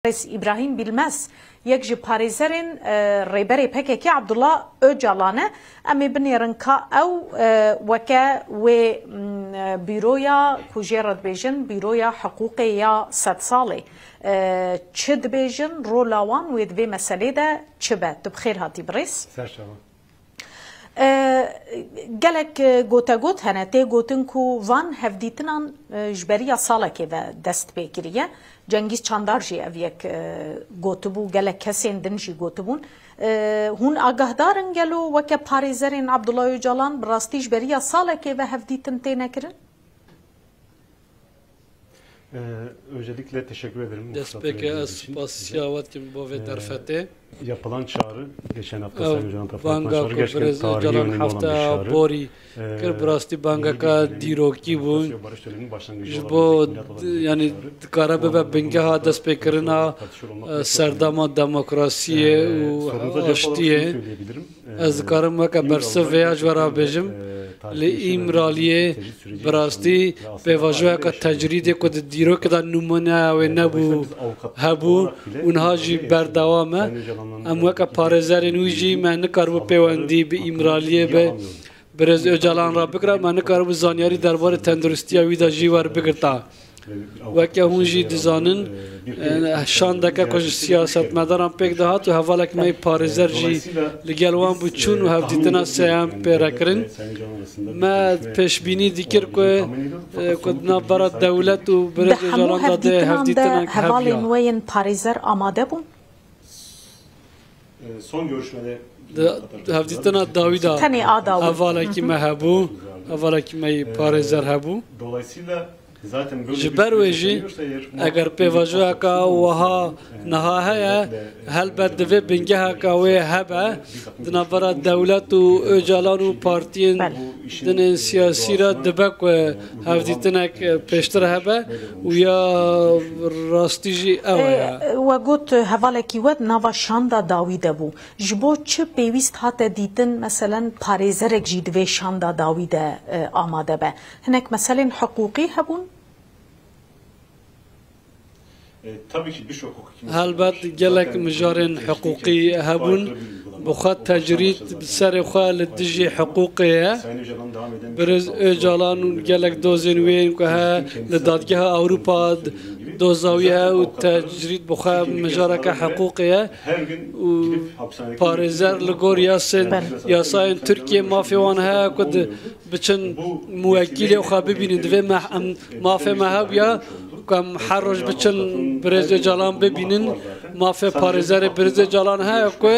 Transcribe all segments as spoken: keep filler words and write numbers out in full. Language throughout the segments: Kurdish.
Birêz Îbrahîm Bîlmez, yek ji parêzerên, e, rêberê P K K Abdullah Ocalan e. Em ê binêrin ka ew, e, weke wê, m, e, bîroya ku jê re dibêjin, bîroya hiqûqê ya sedsalê, e, çi dibêjin, rola wan wê di vê meselê de çi be? Tu bi xêr hatî birêz. Serçava. E, gelek, e, gotegot hene. Tê gotin ku van hevdîtinan, e, ji beriya salekê ve dest pê kiriye. Cengîz Çandar jî ev yek, e, gotibû, gelek kesên din jî gotibûn. E, hûn agahdar in gelo weke parêzerên Abdullah Ocalan bi rastî ji beriya salekê ve hevdîtin têne kirin? Ee, öncelikle teşekkür ederim bu fırsatı verdiğiniz için size. Destpêkê ez spasiya we dikim bo vê, ee, derfetê. Yapılan çağrı geçen hafta Sayın Hoca'nın tarafından yapılan çağrı gerçekten tarihi önemli olan bir çağrı. Ev banga ku birêz Ocalan hefta borî kir, bi rastî bangeka dîrokî bû. Ee, yeni bir demokrasi ve barış döneminin başlangıcı olarak geçen bir çağrı. Ji bo, d-, yanî dikare bibe bingeha destpêkirina, e, serdema demokrasiyê û aştiyê. Ez dikarim weke bersiv vêya ji we re bêjim, li Îmraliyê bi rastî pêvajoyeke tecrîdê ku di dîrokê de nimûneya wê nebû, hebû û niha jî berdewam e. Em weke parêzerên wî jî me nikaribû pêwendî bi Îmraliyê bi birêz Ocalan re bikira, me nikaribû zanyarî derbarê tenduristiya wî de jî werbigirta. Weke hûn jî dizanin, e, şandeke ku ji siyasetmedaran pêk dihat û hevalek me yê parêzer jî li gel wan bû çûn û hevdîtina sêyem pê re kirin. Me pêşbînî dikir ku, e, ku di navbera dewlet û birêz Ocalan de dê hevdîtinek hebiya. Di hemû hevdîtinan de hevalên we yên parêzer amade bûn? Di, di hevdîtina dawî de hevalekî me hebû, hevalekî me yî parêzer hebû. Ji ber wê jî, eger pêvajoyeka wiha niha heye, helbet divê bingeheka wê hebe, di navbera dewlet û Ocalan û partiyên din ên siyasî re dibe ku hevdîtinek pêştir hebe û ya rastî jî ew e. E, we got hevalekî we di nava şanda dawî de bû. Ji bo çi pêwîst hate dîtin, meselen, parêzerek jî di vê şanda dawî de, e, amade be? Hinek meselên hiqûqî hebûn? Helbet gelek mijarên hiqûqî hebûn. Bi xwe tecrîd bi serê xwe li dijî hiqûqê ye. Birêz Ocalan û gelek dozên wê yên ku he li Dadgeha Ewropa d-, doza wî heye û tecrîd bi xwe mijareke hiqûqê ye û parêzer li gor yasên, yasayên Tirkiyê mafê wan heye ku di, biçin muwekîlê xwe bibînin. Divê me, em, mafê me hebûya ku em her roj biçin birêz Ocalan bibînin. Mafê parêzerê birêz Ocalan heye ku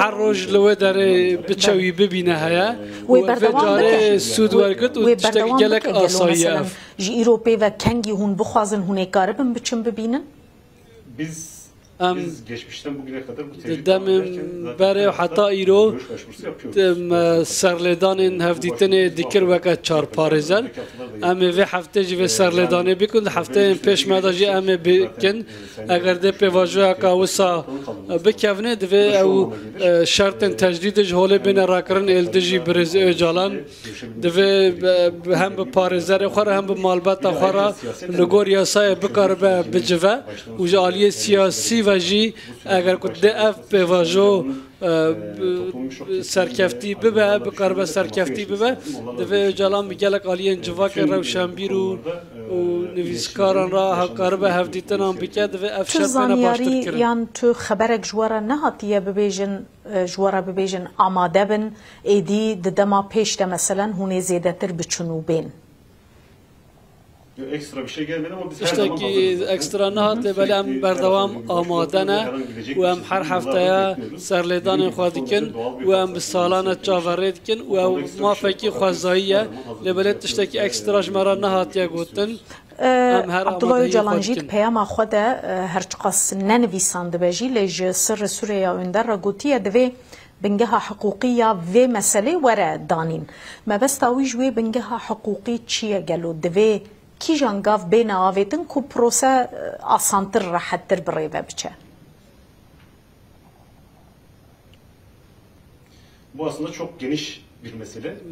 her roj li wê derê biçe wî bibîne heye. Wê berdewam bike. Wê vê carê sûd wergirt û tiştekî gelek asayî ye ev. Ji îro pê ve kengî hûn bixwazin, hûn ê karibin biçin bibînin? Em di demên berê û heta îro, em, serlêdanên hevdîtinê dikir weke çar parêzer. Em ê vê heftê jî vê serlêdanê bikin, di hefteyên pêş me de jî em ê bikin. Eger dê pêvajoyeka wisa bikevne, divê ew, e, şertên tecrîdê ji holê bêne rakirin ê li dijî birêz Ocalan. Divê, e, hem bi parêzerê xwe re hem bi malbata xwe re li gor yasayê bikaribe bicive û ji aliyê siyasî ve jî eger ku dê ev pêvajo, e, bi-, serkeftî bibe, bikaribe serkeftî bibe, divê Ocalan bi gelek aliyên civakê, rewşenbîr û, û nivîskaran re ha-, karibe hevdîtinan bike, divê ev şert bêne baştir kirin. Tu zanyarî yan tu xeberek ji we re nehatiye bibêjin? E, ji we re bibêjin, amade bin, êdî di dema pêş de, meselen, hûn ê zêdetir biçin û bên? Tiştekî ekstra nehate, belê em berdewam amade ne û em her hefteya serlêdanên xwe dikin û em bi salane çaverê dikin û ew mafekî xwezayî ye, lê belê tiştekî ekstra ji me re nehatiye gotin. E, Abdullah Ocalan jî di peyama xwe de, e, her çiqas nenivîsandibe jî, lê ji Sirri Sûreya Önder re gotiye, divê bingeha hiqûqî ya vê meselê were danîn. Mebesta wî ji wê bingeha hiqûqî çi ye gelo? Divê kîjan gav bêne avêtin ku prose, e, asantir, rehettir bi rê ve biçe? Bu aslında çok geniş.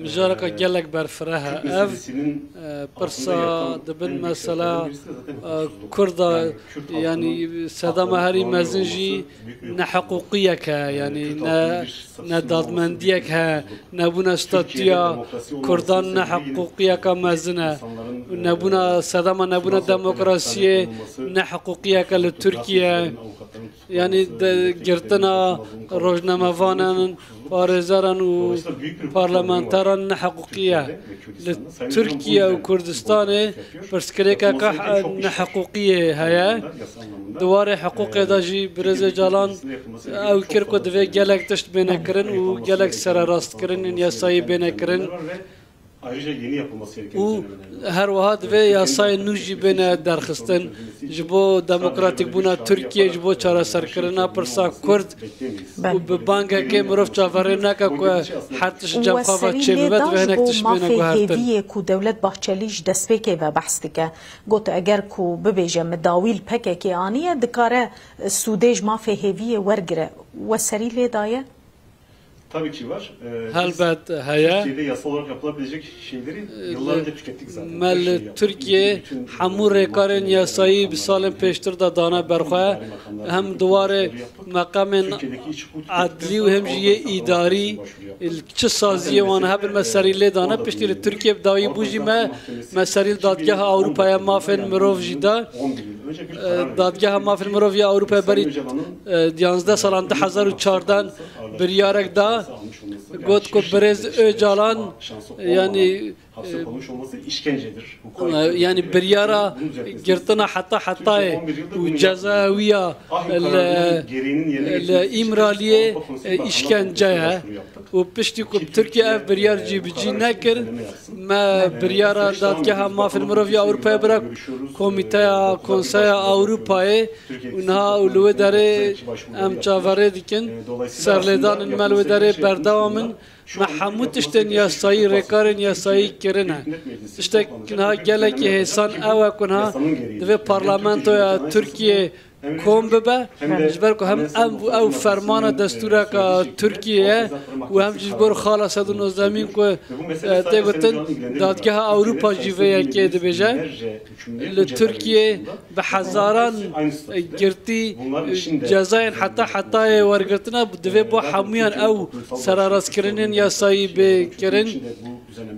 Mijareka gelek berfireh e ev. E, pirsa dibin mesela, e, Kurda, yanî sedema herî mezin jî nehiqûqiyek e, yanî ne, ne dadmendiyek he, nebûna statûya Kurdan nehiqûqiyeka mezin e. Nebûna sedema nebûna demokrasiyê nehiqûqiyek e li Tirkiye. Yanî de, girtina rojnamevanan, parêzeran û parlamenteran nehiqûqî ye. Li Tirkiye û Kurdistanê pirsgirêkeke nehiqûqiyê heye. Di warê hiqûqê de jî Birêz Ocalan ew kir ku divê gelek tişt bêne kirin û gelek sererastkirinên yasayî bêne kirin. Ayrıca yeni yapılması gereken û düzenlemeler var. Her wiha divê yasayên nû jî bêne derxistin ji bo demokratîkbûna Tirkiyê, ji bo çareserkirina pirsa Kurd. Belê. Û bi bangekê mirov çaverê nake ku her tişt cem xwe ve çêbibe, divê hinek tişt bêne guhertin. Û we serî lê da ji bo mafê hêviyê ku Dewlet Bahçelî ji destpêkê ve behs dike. Got, eger ku bibêje min dawî li P K K aniye, dikare sûdê ji mafê hêviyê wergire. We serî lê daye? Tabii ki var. Ee, biz Helbet heye. Türkiye'de yasal olarak yapılabilecek şeyleri yıllar önce tükettik zaten. Me li Tirkiyê hemû rêkarên yasayî bi salên pêştir de dane ber xwe. Hem di warê meqamên edlî û hem jî yê îdarî, li çi saziyê wan hebin me serî lê dane. Piştî li Tirkiyê bi dawî bû jî me, me serî li Dadgeha Ewropaya Mafên Mirov jî da. Ee, Dadgeha Mafên Mirov ya Ewropaya berî, e, yanzdeh salan du hezar û çardeh biryarek da, got ku Birêz Ocalan, yanî, hapse konmuş olması işkencedir. Hukuka aykırıdır. Yanî biryara girtina heta hetayê û cezaya wî ya li, li Îmraliyê, e, îşkence ye. Û piştî ku Tirkiye ev biryar cîbicî nekir, me biryara Dadgeha Mafên Mirov ya Ewropayê bira Komîteya Konseya Ewropayê û niha û li wê derê em çaverê dikin. Serlêdanên me li wê derê berdewam in. Me hemû tiştên yasayî, rêkarên yasayî kirine. Tiştek niha gelekî hêsan ew e ku niha divê parlamentoya Tirkiyê kom bibe. Ji ber ku hem ev, ew fermana destûreka Tirkiyê ye û hem jî ji bo xala sed û nozdehemîn ku, e, tê gotin, Dadgeha Ewropa jî vê yekê dibêje. Li Tirkiyê bi hezaran, e, girtî, e, cezayên heta hetayê wergirtine, divê bo hemûyan ew sererastkirinên yasayî bê kirin.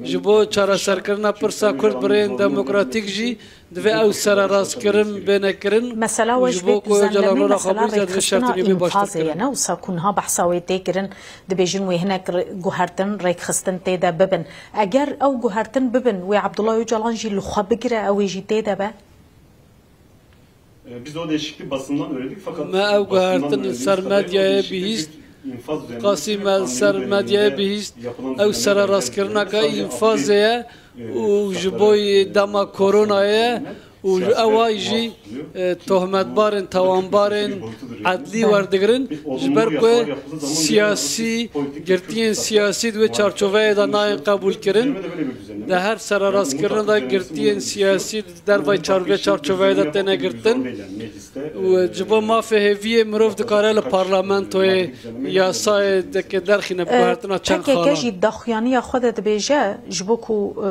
Ji bo çareserkirina pirsa Kurd bi rêyên demokratîk jî divê ew sererastkirin bêne kirin. Mesela we ji bo ku Ocalan rora xwe bihîze, divê şertên wî bê baştir kirin. Mesela rêkxistina înfazê ye, ne wisa ku niha behsa wê tê kirin, dibêjin wê hinek re-, guhertin, rêkxistin tê de bibin. Eger ew guhertin bibin, wê Abdullah Ocalan jî li xwe bigire, ew ê jî tê de be? E, biz o değişikliği basından öğrendik fakat me ew guhertin li ser medyayê bihîst. Qasî me li ser medyayê bihîst. Ew sererastkirineke înfazê ye û ji bo dema koronayê û ji ew ay jî, e, tohmetbarên, tawanbarên edlî werdigirin, ji ber ku siyasî, girtiyên siyasî di wê çarçoveyê de nayên qebûlkirin. Di her sererastkirina de girtiyên siyasî di dervayî çar-, vê çarçoveyê de têne girtin. Û ji bo mafê hêviyê mirov dikare li parlamentoyê yasayê dike derxîne bi guhertina çend xalan. P K K jî daxuyaniya xwe de dibêje, ji bo ku, e,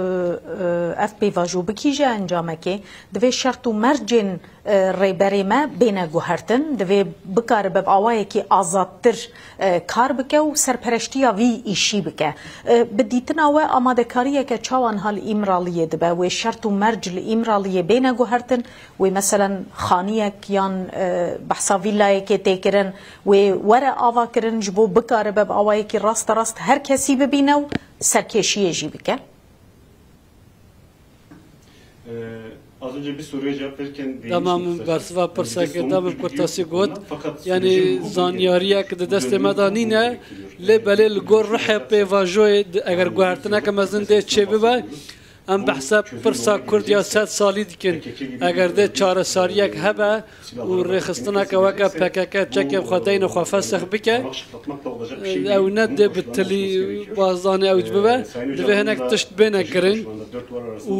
e, ev pêvajo bikîje encamekê, divê şert û mercên, e, rêberê me bêne guhertin, divê bikaribe bi awayekî azadtir, e, kar bike û serpereştiya vî îşî bike. E, bi dîtina we amadekariyeke çawa niha li Îmraliyê dibe? Wê şert û merc li Îmraliyê bêne guhertin? Wê meselen xaniyek yan, e, behsa vîlayekê tê kirin, wê were ava kirin ji bo bikaribe bi awayekî rasterast her kesî bibîne û serkêşiyê jî bike? Ee, az önce bir soruya cevap verirken değinmiştim kısaca. Dema min bersiva pirseke da min kurtasî got, yanî zanyariyek di destê me de nîne, lê belê li gor rihê pêvajoyê di-, eger guhertineke mezin dê çêbibe, Em behsa pirsa Kurd ya sed salî dikin. Eger dê çareseriyek hebe û rêxistineke weke P K K çekên xwe deyne xwe fesix bike, ew ne dê bi tilî Barzanî ew bibe, divê hinek tişt bêne kirin û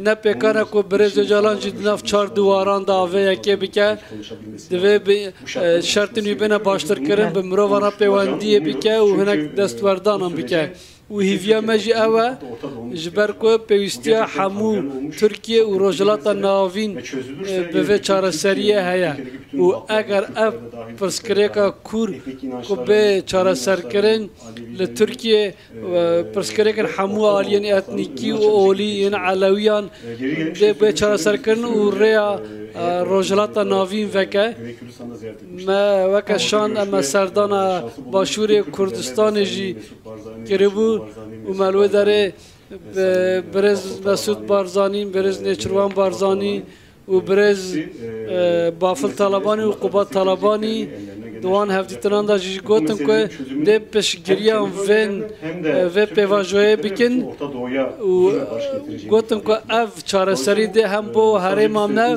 ne pêkan e ku birêz Ocalan jî di nav çar diwaran de avê yekê bike, divê bi, e, şertên wî bêne baştir kirin, bi mirovan re pêwendiyê bike û hinek destwerdanan bike. Û hîviya me jî ew e, ji ber ku pêwîstiya hemû Tirkiye û Rojhilata Navîn, e, bi vê çareseriyê heye. Û eger ev pirsgirêka kûr ku bê çareserkirin li Tirkiye, e, pirsgirêkên hemû aliyên etnîkî û olî yên Elewiyan dê bê çareserkirin û rêya, e, Rojhilata Navîn veke. Me weke şand, em me serdana Başûrê Kurdistanê jî kiribû û me li wê derê bi birêz Mesûd Barzanî, birêz Nêçirwan Barzanî û birêz, e, Bafil Talebanî û Qubat Talebanî di wan hevdîtinan de jî gotin ku dê piştgiriyan vên, e, vê pêvajoyê bikin û gotin ku ev çareserî dê hem bo herêma me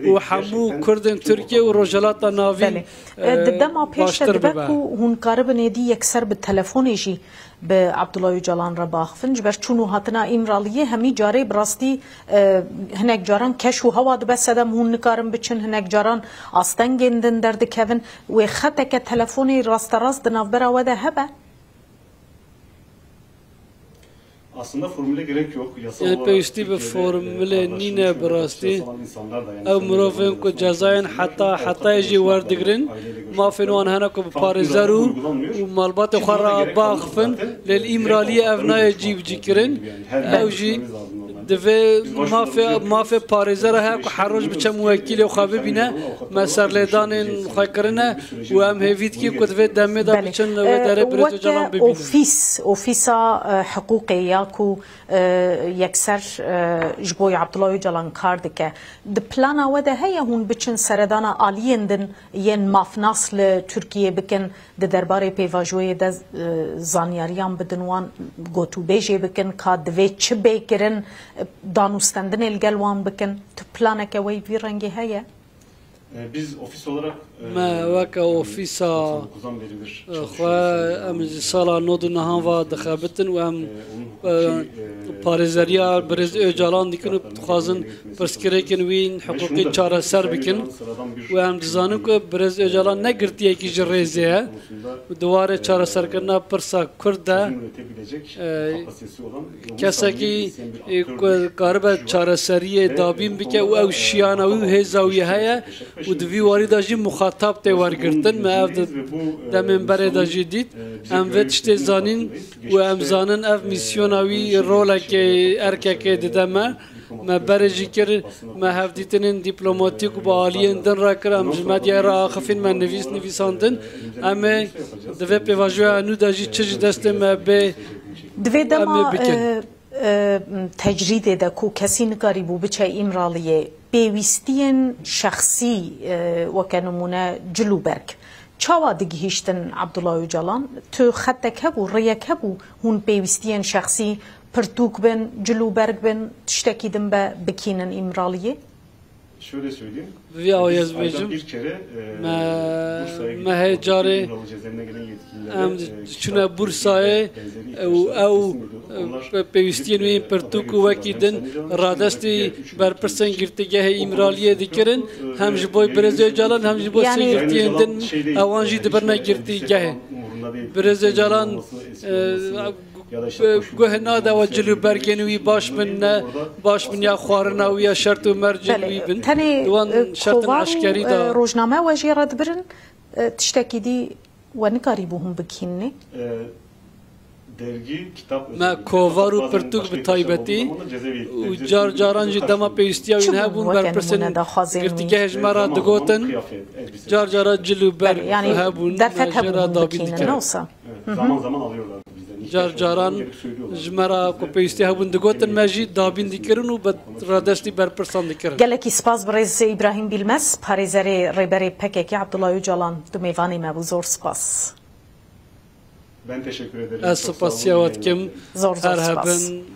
û hemû Kurdên Tirkiye û Rojhilata Navîn, Belê. E, di dema pêş de baştir dibe bibe. Ku hûn karibin êdî yekser bi telefonê jî bi Abdullah Ocalan re biaxifin. Ji ber çûn û hatina Îmraliyê hemî carê bi rastî, e, hinek caran keş û hewa dibe sedem hûn nikarin biçin, hinek caran astengên din derdikevin. Wê xeteke telefonê rasterast di navbera we de hebe? Aslında formüle gerek yok. Yasal Yani olarak pêwîstî bi Türkiye'de, e, formulê nîne bi rastî. Ew mirovên ku cezayên heta hetayê jî werdigirin, mafên wan hene ku bi parêzer û, û malbatê xwe re biaxifin, lê li Îmraliyê ev nayê cîbicîkirin. Ew jî divê mafê, mafê parêzera heye ku her roj biçe wekîlê xwe bibîne, me serlêdanên xwe kirine û em hêvî dikin ku di vê demê de biçin li wê derê birêz Ocalan bibînin. Ofîs, ofîsa, e, hiqûqê ya ku, e, yekser, e, ji bo Abdullah Ocalan kar dike. Di plana we de heye hûn biçin seredana aliyên din yên mafnas li Tirkiyê bikin, di derbarê pêvajoyê de, e, zanyariyan bidin wan, gotûbêjê bikin, ka divê çi bê kirin, e, danûstendinê li gel wan bikin. Tu planeke we yî vî rengê heye? E, biz ofis olarak, e, Me weke ofîsa, e, xwe em ji sala nod û nehan ve dixebitin û em, e, parêzeriya birêz Ocalan dikin û dixwazin pirsgirêkên wî hiqûqî çareser bikin û em dizanin ku birêz Ocalan ne girtiyekî ji rêzê ye û di warê çareserkirina pirsa Kurd de, e, kesekî, e, ku karibe çareseriyê dabîn bike û ew şiyana wî û hêza wî heye û di vî warî de jî muxatab tê wergirtin. Me ev di demên berê de jî dît. Em vê tiştê zanîn û em zanin ev mîsyona wî rolekê, erkekê dide me. Me berê jî kir, me hevdîtinên dîplomatîk û bi aliyên din re kir, em ji medyayê re axifîn, me nivîs nivîsandin. Em ê di vê pêvajoya nû de jî çi ji destê me bê, Di vê em ê dema, bikin. E, e, tecrîdê de ku kesî nikarîbû biçe Îmraliyê, pêwîstiyên şexsî, e, weke nimûne cil û berg, çawa digihîştin Abdullah Ocalan? Tu xetek hebû, rêyek hebû hûn pêwîstiyên şexsî pirtûk bin, cil û berg bin, tiştekî din be bikînin Îmraliyê? Şöyle söyleyeyim. Vî awayê ez bêjim, me, mehê carê em diçûne Bursayê û ew, e, pe-, pêwîstiyên wî yên pirtûk û wekî din radestî berpirsên girtîgehê Îmraliyê dikirin. Hem ji bo birêz Ocalan hem ji bo sê girtiyên din ewan jî dibirne girtîgehê. Birêz Ocalan, e, Guh nade we cil û bergên wî baş bin, ne baş bin ya xwarina wî ya şert û mercên wî bin. Di wan şertên eşkerî de. Rojname we jê re dibirin, e, tiştekî dî we nikarîbû hûn bikînî? Me kovar û pirtûk bi taybetî û car caran jî dema pêwîstiya wî hebûn berpirsên girtîgehê ji me re digotin, car cara cil û berg hebûn, me jê re dabîn dikirin. Car caran ji me re ku pêwîstî hebûn digotin, me jî dabîn dikirin û bi radestî berpirsan dikirin. Gelekî spas birêz Îbrahîm Bîlmez, parêzerê rêberê P K K Abdullah Ocalan, tu mêvanê me bû. Zor spas. Ez spasiya we dikim. Zor, zor spas. Her hebin.